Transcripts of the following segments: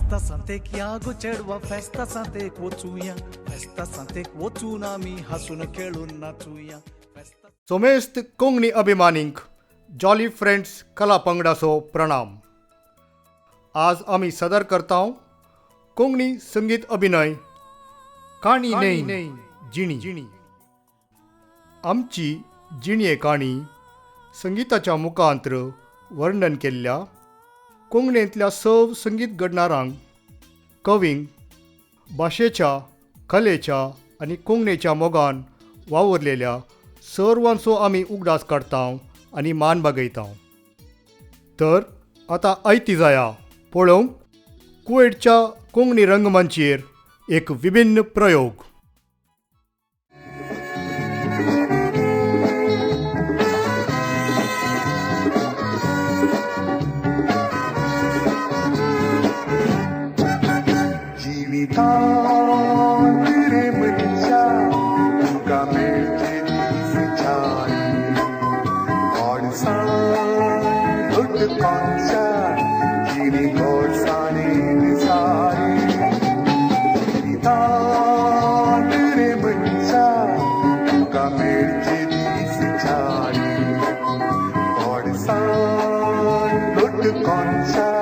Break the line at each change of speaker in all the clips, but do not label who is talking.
फेस्ता सांतेक या गो चेडवा, फेस्ता सांतेक वचुया, फेस्ता सांतेक वचून आमी हांसून खेळून नाचुया.
सोमेस्त कोंकणी अभिमानींक जॉली फ्रेंड्स कला पंगडाचो प्रणाम. आज आमी सदर करता कोंकणी संगीत अभिनय काणी न्हय जिणी. आमची जिणये काणी संगीताच्या मुखांत्र वर्णन केल्ल्या कोंकणींतल्या सव संगीत घडणारांक, कवींक, भाशेच्या, कलेच्या आनी कोंकणीच्या मोगान वावुरलेल्या सर्वांचो आमी उगडास काडता आनी मान बागयता. तर आतां आयती जाया पळोवंक कुवेटच्या कोंकणी रंगमंचेर एक विभिन्न प्रयोग.
जिवितांत रे मनशा तुका मेळचे दीस चारी, गोडसाण लुटकांच्या जिणी गोडसाणेन सारी. जिवितांत रे मनशा तुका मेळचे दीस चारी, गोडसाण लुटकांच्या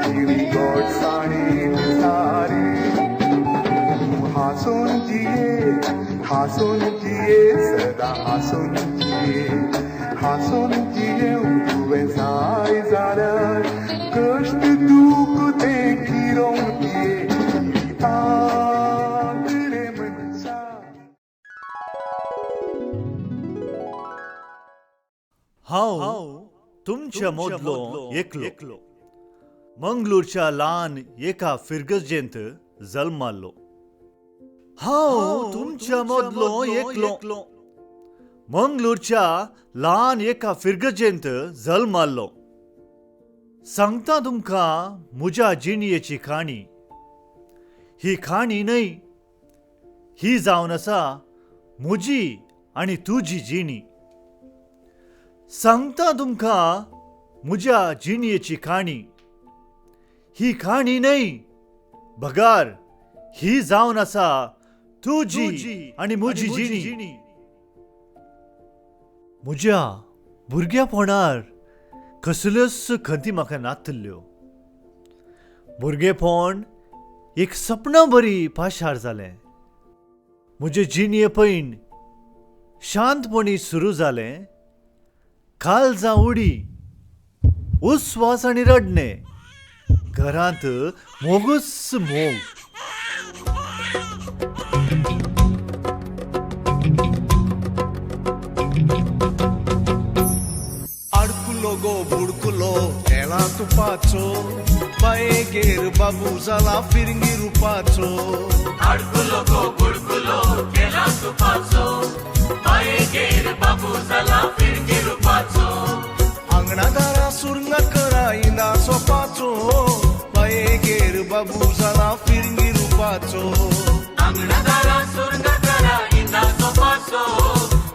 जिणी गोडसाणेन सारी. हासून जिये, हासून जिये, सदा हासून जिये, हासून जिये. तुवें जाय जाल्यार कश्ट दूख तें किरोवन पिये. जिवितांत रे मनशा.
हांव तुमच्या मोदलो एकलो मंगळूरच्या ल्हान एका फिरगजेंत जल्माल्लो. हांव तुमच्या मोदलो एकलो मंगळूरच्या ल्हान एका फिरगजेंत जल्माल्लो. सांगता तुमकां म्हज्या जिणयेची काणी. ही काणी न्हय, ही जावन आसा म्हजी आनी तुजी जिणी. सांगता तुमकां म्हज्या जिणयेची काणी. ही काणी न्हय बगार ही जावन आसा तुजी आनी म्हजी जिणी. म्हज्या भुरगेपणार कसल्योच खंती म्हाका नातल्ल्यो. भुरगेपण एक सपना बरी पाशार जालें. म्हजें जिणये पैण शांतपणी सुरू जालें. काळजां उडी, उस्वास आनी रडणें, घरांत मोगूच मोग.
आडकुलो गो बुडकुलो तेला तुपाचो, बायेगेर बाबू जाला फिरंगी रुपाचो.
आडकुलो गो बुडकुलो तेला तुपाचो, बायेगेर बाबू जाला फिरंगी रुपाचो.
आंगणा दारा सुरंगा करायना सोपाचो, बायेगेर बाबू जाला फिरंगी रुपाचो.
आंगणा दारा सुरंगा करायना सोपाचो,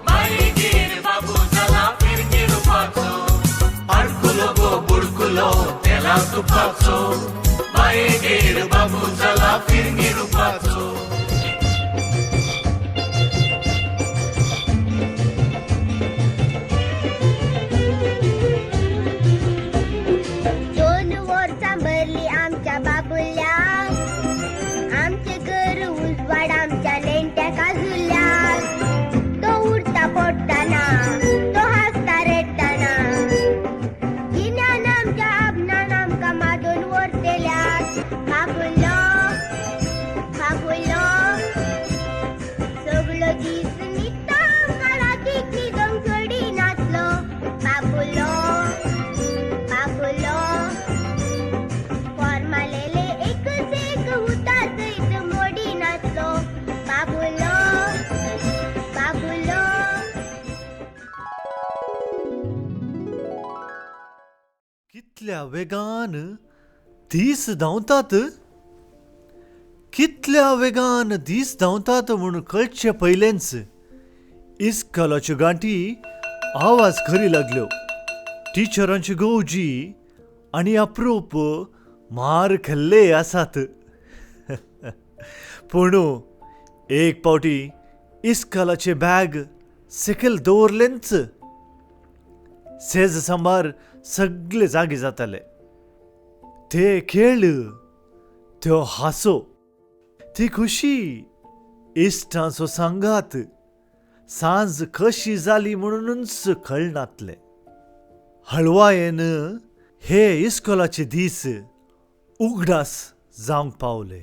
बायेगेर बाबू जाला फिरंगी रुपाचो. आडकुलो गो बुडकुलो तेला तुपाचो, बायेगेर बाबू जाला फिरंगी रुपाचो.
2 वर्सां भरली आमच्या बाबुल्याक, आमचें घर उजवाड आमच्या नेण्ट्या काजुल्याक. तो उरता पडटना, तो हांसता रडटना, गिन्यान आमच्या आपणान आमकां मादोवन व्हरतल्याक. बाबुलो बाबुलो सगलो दीस न्हिदता आमकां रातीक न्हिदोंक सोडिनासलो. बाबुलो बाबुलो फॉर्मालेले एकच एक उतार सयत मोडिनासलो. बाबुलो बाबुलो.
कितल्या वेगान दीस धांवतात, कितल्या वेगान दीस धांवतात म्हूण कळचे पयलेंच इस्कॉलाच्यो गांठी आवाज करी लागल्यो. टिचरांची गवजी आनी अप्रूप मार खाल्ले आसात. पूण एक पावटी इस्कॉलाचें बॅग सकयल दवरलेंच सेज सांबार सगळे जागे जाताले. ते खेळ, त्यो हांसो, ती खुशी, इश्टांचो सांगात, सांज कशी जाली म्हणूनच कळनातले. हळवायेन हे इस्कॉलाचे दीस उगडास जावंक पावले.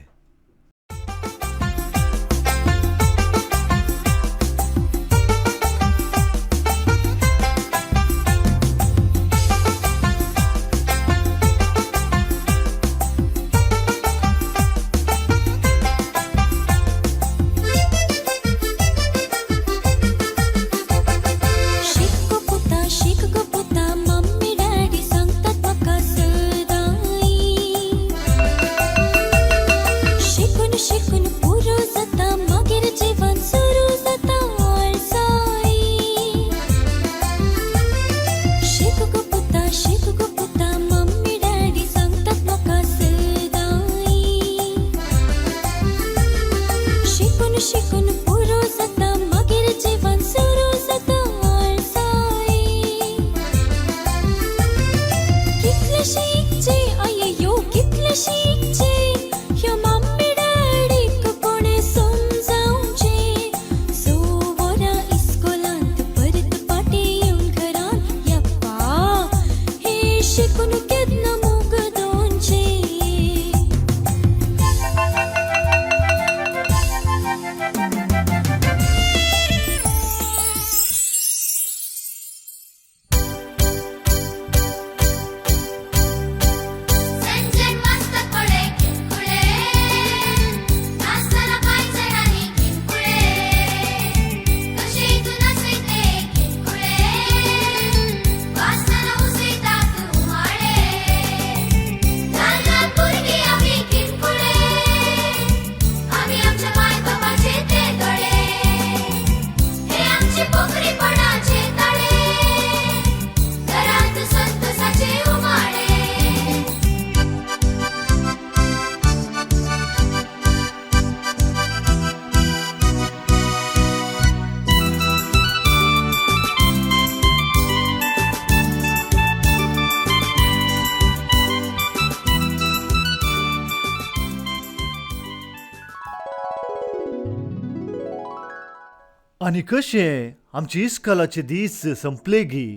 आनी कशें आमचे इस्कॉलाचे दीस संपले गी,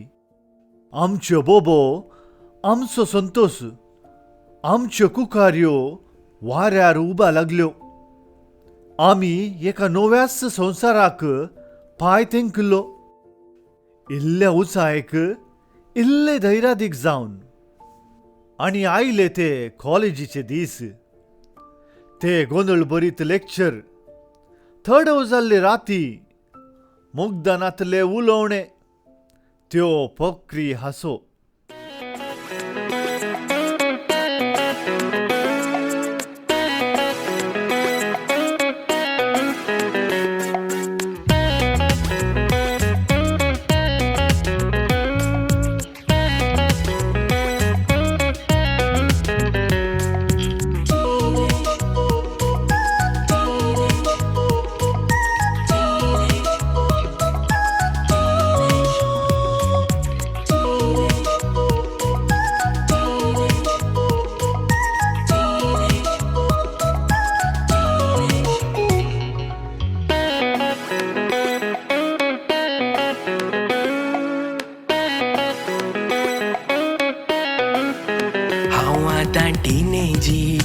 आमच्यो बोबो, आमचो संतोश, आमच्यो कुकाऱ्यो वाऱ्यार उबा लागल्यो. आमी एका नव्याच संवसाराक पांय तेंकलो, इल्ल्या उंचायेक, इल्ले धैर्यादीक जावन. आनी आयले ते कॉलेजीचे दीस, ते गोंदळ भरीत लेक्चर, थडव जाल्ले राती, मुग्दनांतले उलोवणे, त्यो पोकरी हांसो.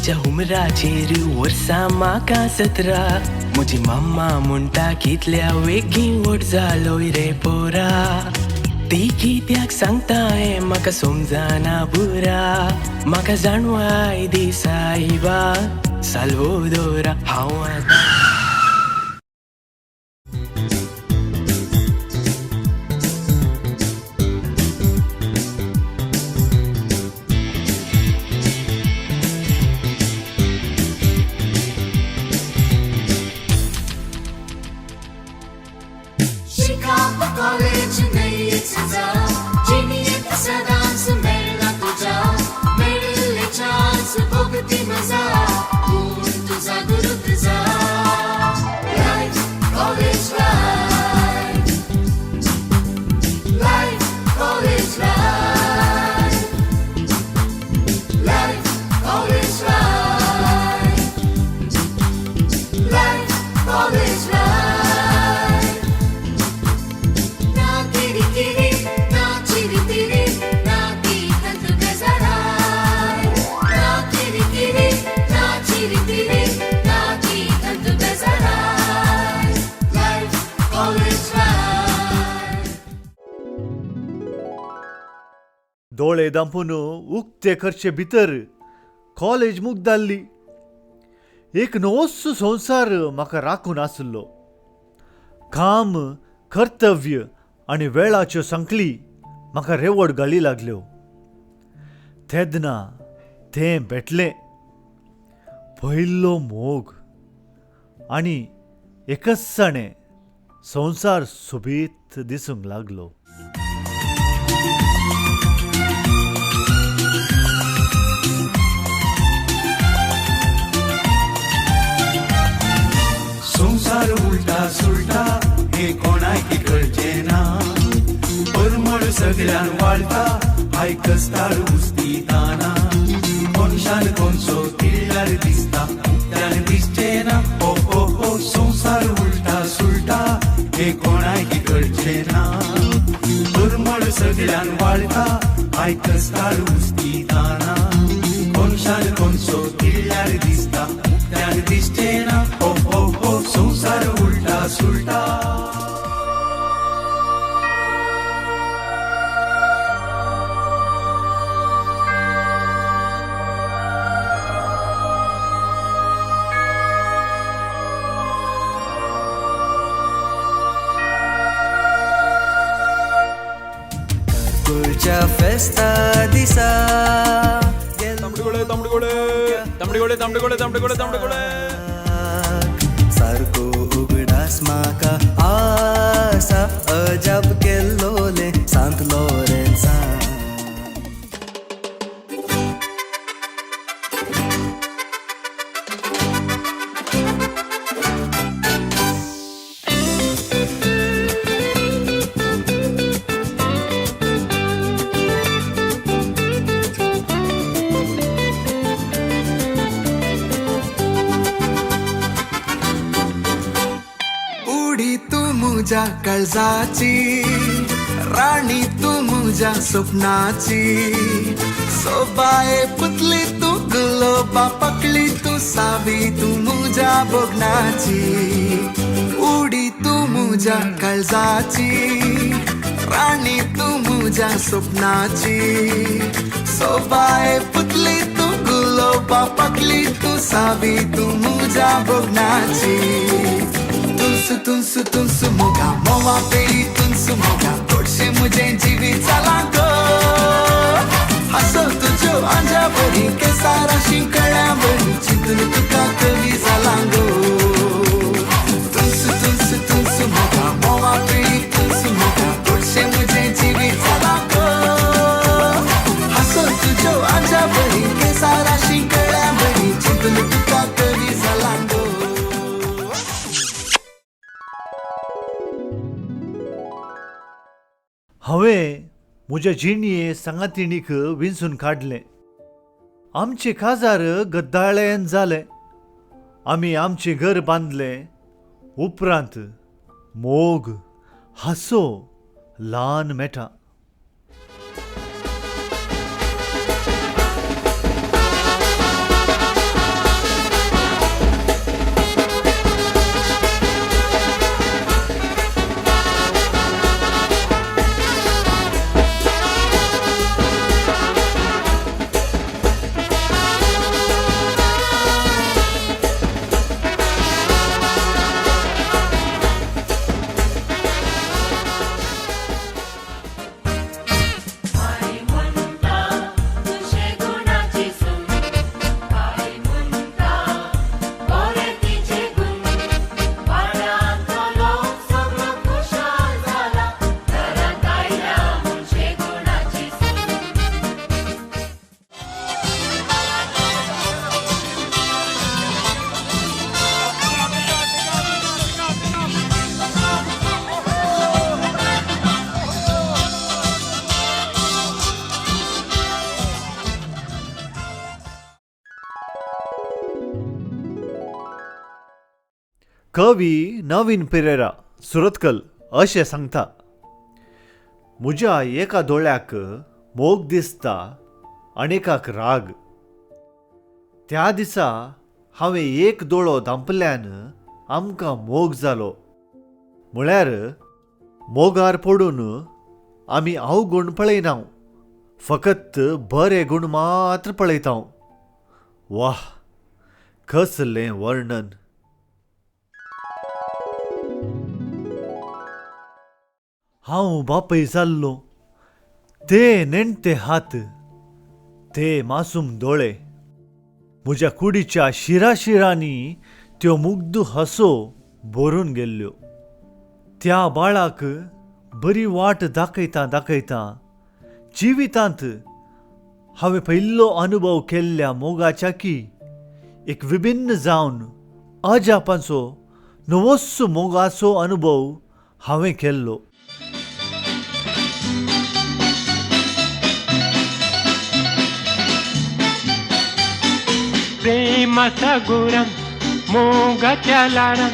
हुमराचेर वर्सां म्हाका 17, म्हजी मम्मा म्हणटा कितल्या वेगीं व्हड जालोय रे पोरा. ती कित्याक सांगता हें म्हाका समजना बुरा, म्हाका जाणवाय दी सायबा साल्वोदोरा. हांव आतां
कॉलेज न्हयच जा, जिणेंत सदांच मेळना तुज्या, मेळिल्ले चान्स.
दोळे दांपून उक्ते करचे भितर कॉलेज मुगदाल्ली. एक नवोच संवसार म्हाका राखून आसलो. काम, कर्तव्य आनी वेळाच्यो सांकळी म्हाका रेवड घाली लागल्यो. तेन्ना तें भेटलें पयलो मोग आनी एकच संवसार सोबीत दिसूंक लागलो.
संवसार उलटा सुलटा हे कोणाक कळचें ना, परमळ सगळ्यान वाळटा आयकस्तार उस्तिताना, कोनशान कोनसो किल्ल्यार दिसता उक्त्यान दिसचें ना. ओ ओ ओ संवसार उलटा सुलटा हे कोणाक कळचें ना, परमळ सगळ्यान वाळटा आयकस्तार उस्तिताना, कोनशान कोनसो किल्ल्यार दिसता उक्त्यान दिसचें ना. ओ ओ ओ संवसार उलटा सुलटा.
फेस्ता दिसा सारको उगडास म्हाका आसा अजाप केल्लोले सांत लॉरेन्सा.
मुझ्या काळजाची राणी तू मुझ्या स्वप्नाची, सोबाये पुतली तू गुलोबा पकली तू सावी तू मुझ्या भोगणाची, उडी तू मुझ्या काळजाची राणी तू मुझ्या स्वप्नाची, सोबाये पुतली तू गुलोबा पकली तू सावी तू मुझ्या भोगणाची. तुंसु तुंसु तुंसु मोगा मोवा पेळी तुंसु मोगा गोडशे मुझे जिवीत जालां गो, हांसो तुज्यो आंज्या बरी केसारा शिंकळ्या बरी चिंतून तुका कवी जालां गो. तुंसु तुंसु तुंसु मोगा मोवा पेळी तुंसु मोगा गोडशे मुझे जिवीत जालां गो, हांसो तुज्यो आंज्या बरी केसारा शिंकळ्या बरी चिंतून तुका कवी जालां गो.
हांवें म्हज्या जिणये सांगातिणीक विंचून काडलें. आमचें काजार गद्दाळेन जालें. आमी आमचें घर बांदलें. उपरांत मोग, हांसो, ल्हान मेटा. कवी नवीन पेरेरा सुरतकल अशें सांगता, म्हज्या एका दोळ्याक मोग दिसता आनी एकाक राग. त्या दिसा हांवें एक दोळो धांपल्यान आमकां मोग जालो. म्हळ्यार मोगार पडून आमी अवगुण पळयना, फकत बरे गूण मात्र पळयता हांव. वाह, कसलें वर्णन! हांव बापय जाल्लो, ते नेणटे हात, ते मासूम दोळे, म्हज्या कुडीच्या शिराशिरांनी त्यो मुग्ध हसो भरून गेल्ल्यो. त्या बाळाक बरी वाट दाखयता दाखयता जिवितांत हांवें पयलो अनुभव केल्ल्या मोगाच्या की एक विभिन्न जावन अजापांचो नवोच मोगाचो अनुभव हांवें केल्लो.
प्रेमाचा गोरान मोगाच्या लाडान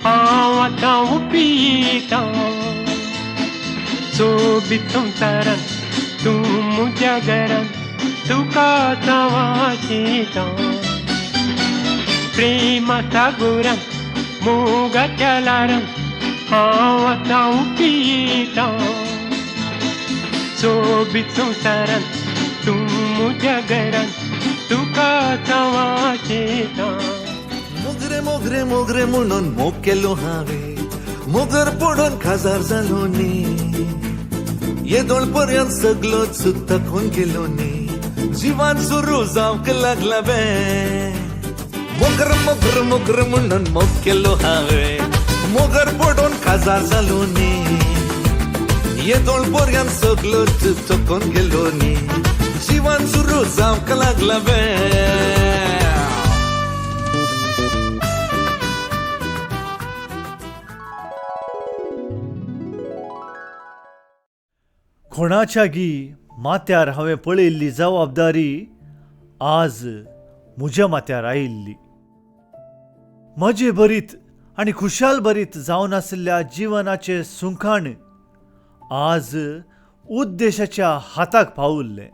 हांव आतां उपितां, सोबीत संवसारान तूं म्हज्या घरान तुका वाचितां. प्रेमाचा गोरान मोगाच्या लाडान हांव आतां उपितां, सोबीत संवसारान तूं म्हज्या घरान तुका वाचितां.
मोगरे मोगरे मोगरे म्हणून मोग केलो हांवें, मोगर पडून खाजार जालो न्ही, येदोळ पर्यंत सगलोच थकून गेलो न्ही, जिवान सुरू जावंक लागला बे. मोगर मोगर मोगर म्हणून मोग केलो हांवें, मोगर पडून खाजार जालो न्ही, येदोळ पर्यंत सगलोच थकून गेलो न्ही, जिवान सुरू जावंक लागला बे.
कोणाच्या गी माथ्यार हांवें पळयल्ली जबाबदारी आज म्हज्या माथ्यार आयिल्ली. म्हजे भरीत आनी खुशाल भरीत जावन आशिल्ल्या जिवनाचें सुंखाण आज उद्देशाच्या हाताक पावल्लें.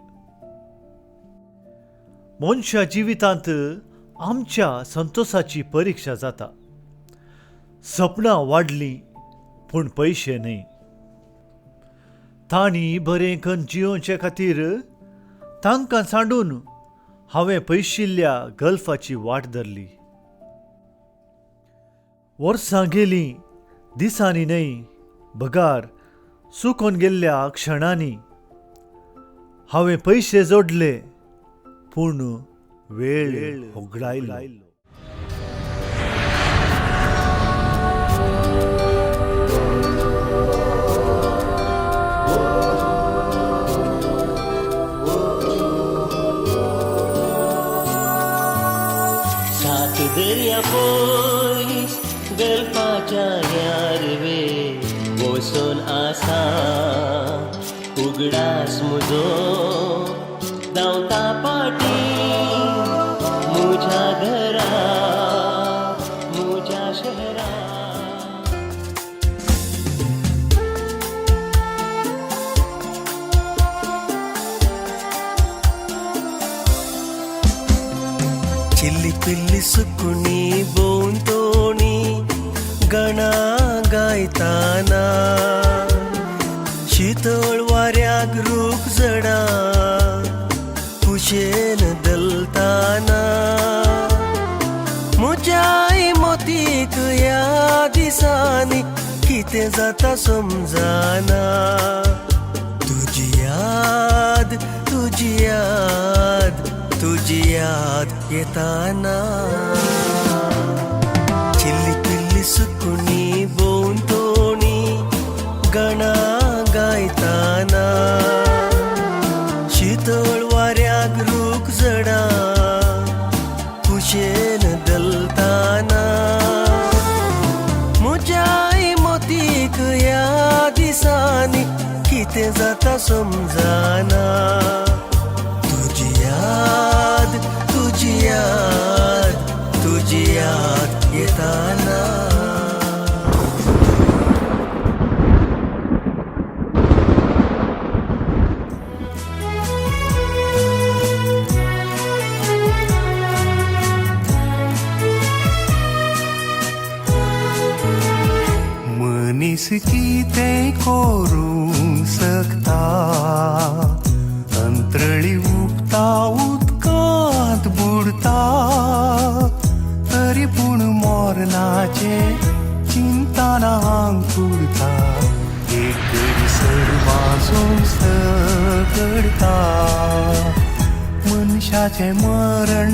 मनशा जिवितांत आमच्या संतोषाची परिक्षा जाता. सपनां वाडलीं पूण पयशे न्हय. तांणी बरें कन्न जियोवचे खातीर तांकां सांडून हांवें पयशिल्ल्या गल्फाची वाट धरली. वर्सां गेलीं, दिसांनी न्हय बगार सुकोन गेल्ल्या क्षणांनी. हांवें पयशे जोडले पूण वेळ होगडायलो.
सात दर्या पयस गल्फाच्या यारवे वचून आसा, उगडास म्हजो धांवता पाटी म्हज्या घरा म्हज्या शहरा. चिल्ली पिल्ली सुकुणी भोंवतणी गणा गायताना, शितळ वाऱ्याक रूख जडा कुशेन दलताना, म्हज्याय मोतीक ह्या दिसांनी कितें जाता समजना. तुजी याद तुजी याद तुजी याद येताना, चिल्ली पिल्ली सुकुणी भोंवतणी गणा गायताना, शितळ वाऱ्याक रूख जडा कुशेन दलताना, म्हज्याय मोतीक ह्या दिसांनी कितें जाता समजना. तुजी याद तुजी याद तुजी याद येताना.
मनीस कितें करूंक शकता, मोरनाचे चिंतना आंकुरता एक घडी सर्वासून सगळता मनशाचें मरण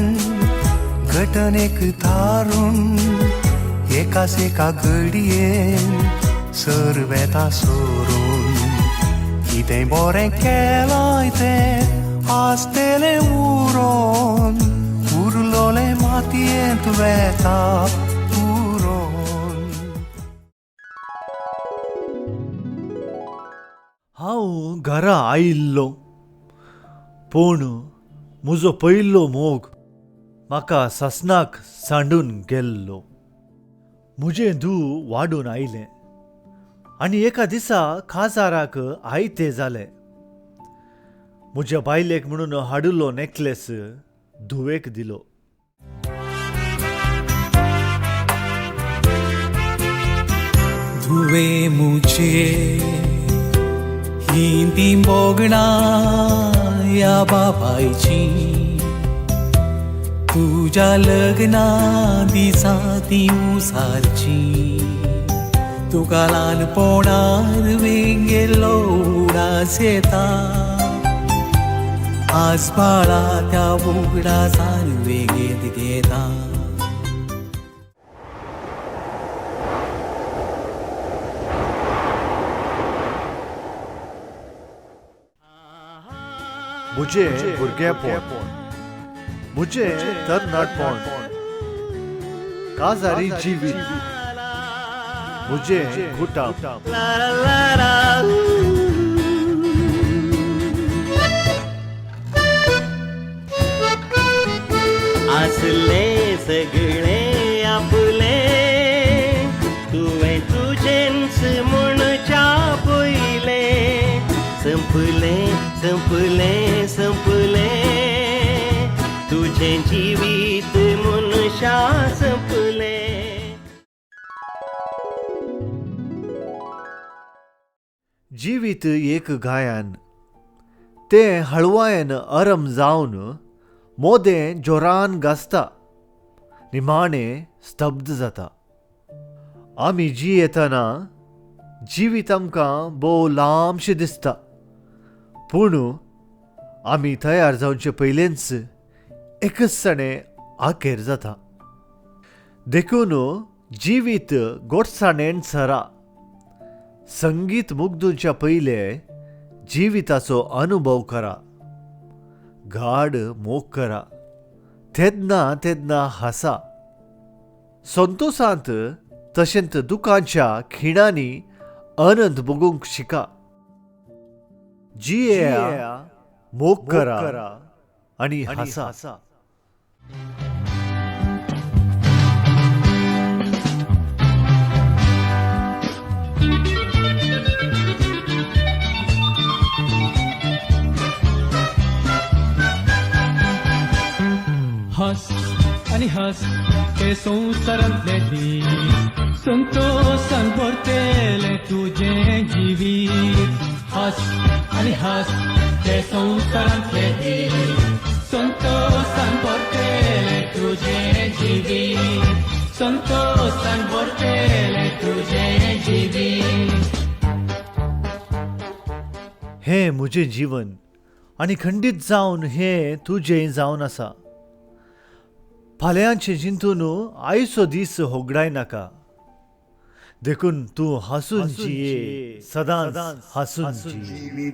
घटनेक थारून एकाच एका घडयेन सर वेता सोरून कितें बरें केलां तें आसतलें उरोन उरलोलें मातयेंत वेता पुरोन.
हांव घरा आयिल्लो पूण म्हजो पयलो मोग म्हाका सासणाक सांडून गेल्लो. म्हजें धूव वाडून आयलें आनी एका दिसा काजाराक आयते जालें. म्हज्या बायलेक म्हणून हाडिल्लो नेकलेस धुवेक दिलो.
धुवे मुझे ही ती मोगणां ह्या बापायची तुज्या लग्ना दिसा ती उसारची तुका ल्हानपणार वेंगेल्लो उगडास येता आज बाळा त्या उगडासान वेंगेंत घेता.
म्हजें भुरगेपण म्हजें तरणाटपण काजारी जिवीत म्हजें गुटाप.
आसले सगळे आपले तुवें तुजेंच म्हणच्या पयले संपले संपले संपले तुजें जिवीत मनशा संपले.
जिवीत एक गायन तें हळवायन अरम जावन मोदें जोरान गाजता निमाणें स्तब्ध जाता. आमी जियेतना जिवीत आमकां भोव लांबशें दिसता पूण आमी तयार जावचे पयलेंच एकच सणें आखेर जाता. देखून जिवीत गोडसाणेन सरा. संगीत मुग्दूंच्या पयले जिविताचो अनुभव करा, गाढ मोग करा, तेन्ना तेन्ना हासा. संतोषांत तशेंच दुखांच्या खिणांनी आनंद भोगूंक शिका. जियेया, मोग करा आनी हासा.
हस आनी हस ते संवसारांतले दीस संतोषान भरतलें तुजें जिवीत. हस आनी हस ते संवसारांतले दीस संतोषान भरतलें तुजें जिवीत संतोषान भरतलें तुजें जिवीत.
हें म्हजें जीवन आनी खंडीत जावन हें तुजें जावन आसा. फाल्यांचें चिंतून आयचो दीस होगडाय नाका. देखून तूं हांसून जिये, सदांच हांसून जिये.